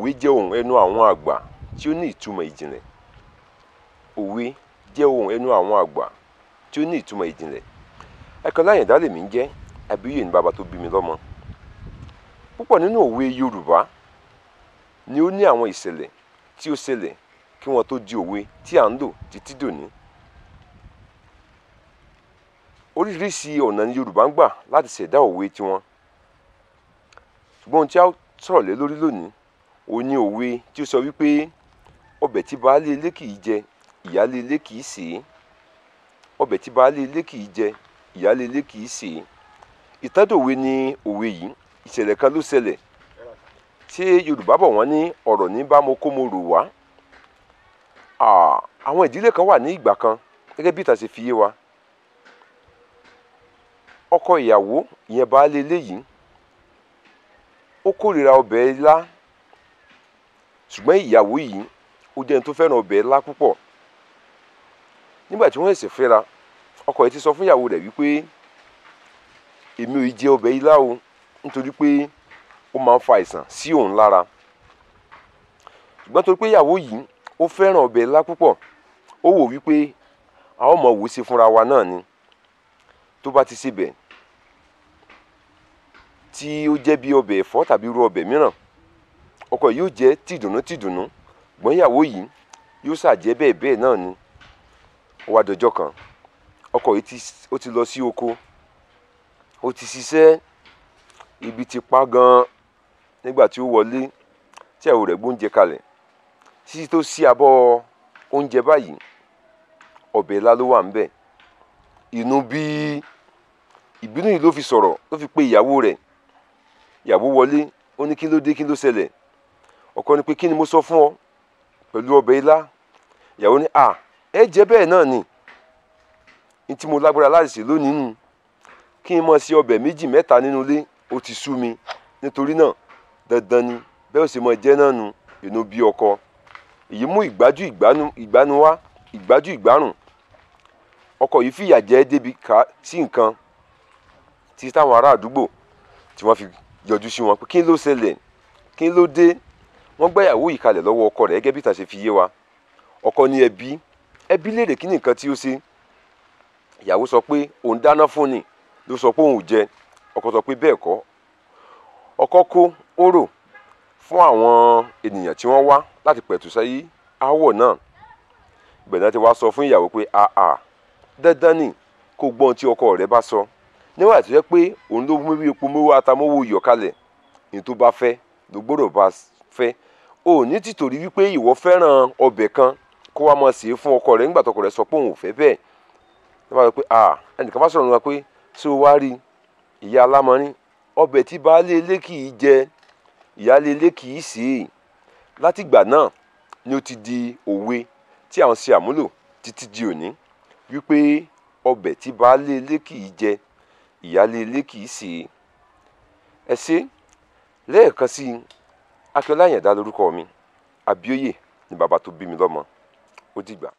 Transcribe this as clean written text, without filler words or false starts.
Òwe jẹ́ ohun ẹnu àwọn àgbà tí ó ní ìtumọ̀ ìjìnlẹ̀. Òwe jẹ́ ohun ẹnu àwọn àgbà tí ó ní ìtumọ̀ ìjìnlẹ̀. Akínọlá Àyàndá lèmi ń jẹ́, Àbíòye ni bàbá tó bí mi lọ́mọ. Púpọ̀ nínú òwe Yorùbá ni ó ní àwọn ìṣẹ̀lẹ̀ tí ó ṣẹlẹ̀ kí wọ́n tó di òwe tí à ń lò títí dòní. Oríṣiríṣi ọ̀nà ni Yorùbá ń gbà láti ṣẹ̀dá òwe tiwọn. Ṣùgbọ́n ohun tí a ó sọ̀rọ̀ lé lórí lónìí, òun ni òwe tí ó sọ wípé ọbẹ̀ tí baálé ilé kì í jẹ, ìyáálé ilé kì í sè é. Ọbẹ̀ tí baálé ilé kì í jẹ, ìyáálé ilé kì í sè é. Ìtàndòwe ni òwe yìí. Ìṣẹ̀lẹ̀ kan ló ṣẹlẹ̀ tí Yorùbá bọ̀ wọ́n ní ọ̀rọ̀ ní bá mo kó mo rò wá. Àwọn ìdílé kan wà ní ìgbà kan gẹ́gẹ́ bí ìtàn ṣe fi yé wa. Ọkọ ìyàwó ìyẹn baálé ilé yìí, ó kórìíra ọbẹ̀ ilá, ṣùgbọ́n ìyàwó yìí ó jẹ́ ẹni tó fẹ́ràn ọbẹ̀ ilá púpọ̀. Nígbà tí wọ́n ṣẹ̀ṣẹ̀ fẹ́ra, ọkọ yìí ti sọ fún ìyàwó rẹ̀ wípé èmi ò jẹ ọbẹ̀ ilá o, nítorí pé ó máa ń fa àìsàn sí òun lára. Ṣùgbọ́n torí pé ìyàwó yìí ó fẹ́ràn ọbẹ̀ ilá púpọ̀, ó wò wípé a ó mọ̀ wò ṣe fúnra wa náà ni. Tó bá ti sebẹ̀ tí ó jẹ́ bí ọbẹ̀ ẹ̀fọ́ tàbí irú ọbẹ̀ mìíràn, ọkọ yìí yóò jẹ tìdùnnú tìdùnnú, ṣùgbọ́n ìyàwó yìí yóò ṣàjẹ́ bẹ́ẹ̀ bẹ́ẹ̀ náà ni. Ó wá dọjọ́ kan, ọkọ yìí ó ti lọ sí oko, ó ti ṣiṣẹ́, ibi ti pa gan-an. Nígbà tí ó wọlé, tí ìyàwó rẹ̀ gbóúnjẹ kalẹ̀, títí tó ṣí abọ́ oúnjẹ báyìí, ọbẹ̀ ilá ló wà ńbẹ̀. Inú bí ìbínú yìí ló fi sọ̀rọ̀, ló fi pe ìyàwó rẹ̀. Ìyàwó wọlé, ó ní kí ló dé, kí ló ṣẹlẹ̀? Ọkọ ní pé kí ni mo sọ fún ọ pẹ̀lú ọbẹ̀ ilá? Ìyàwó ní à, ẹ jẹ bẹ́ẹ̀ náà ni. Ní tí mo lágbára láti sè lónìí nù, kí n mọ̀ sí ọbẹ̀ méjì mẹ́ta nínú ilé, ó ti sú mi. Nítorí náà, dandan ni bẹ́ẹ̀ ó ṣe mọ̀ jẹ́ náà nu. Inú bí ọkọ. Èyí mú ìgbájú ìgbánu wá, ìgbájú ìgbárùn. Ọkọ yìí fìyà jẹ débi ká sí nǹkan tí táwọn ará àdúgbò tí wọ́n fi yọjú sí wọn pé kí ló ṣẹlẹ̀, kí ló dé. Wọ́n gbé ìyàwó yìí kalẹ̀ lọ́wọ́ ọkọ rẹ̀ gẹ́gẹ́ bí ìtàn ṣe fi yé wa. Ọkọ ní ẹbí, ẹbí léèrè kí ni nǹkan tí ó ṣe. Ìyàwó sọ pé òun dáná fún ni, ló sọ pé òun ò jẹ. Ọkọ sọ pé bẹ́ẹ̀ kọ́. Ọkọ kó orò fún àwọn ènìyàn tí wọ́n wá láti pẹ̀tù sí aáwọ̀ náà. Ibẹ̀ náà ti wá sọ fún ìyàwó pé àà, dandan ni kó gbọ́ ohun tí ọkọ rẹ̀ bá sọ. Níwọ̀n àti jẹ́ pé òun ló mú epo mówó ata mówó iyọ̀ kalẹ̀, ní tó bá fẹ́ ló gbọ́dọ̀ bá fẹ́. O ní tìtorí wípé ìwọ fẹ́ràn ọbẹ̀ kan kó wá máa sè é fún ọkọ rẹ̀ nígbà tọkọ rẹ̀ sọ pé òun ò fẹ́ bẹ́ẹ̀. Wọ́n bá sọ pé à, ẹnìkan bá sọ̀rọ̀ nípa pé ṣé o wá rí ìyá alámọ̀rin, ọbẹ̀ tí baálé ilé kì í jẹ, ìyáálé ilé kì í sè é. Látìgbà náà ni ó ti di òwe tí à ń ṣe àmúlò títí di òní wípé ọbẹ̀ tí baálé ilé kì í jẹ, ìyáálé ilé kì í sè é. Ẹ ṣé, lẹ́ẹ̀kan sí i, Akínọlá Àyàndá lórúkọ mi, Àbíòye ni bàbá tó bí mi lọ́mọ. Ó dìgbà.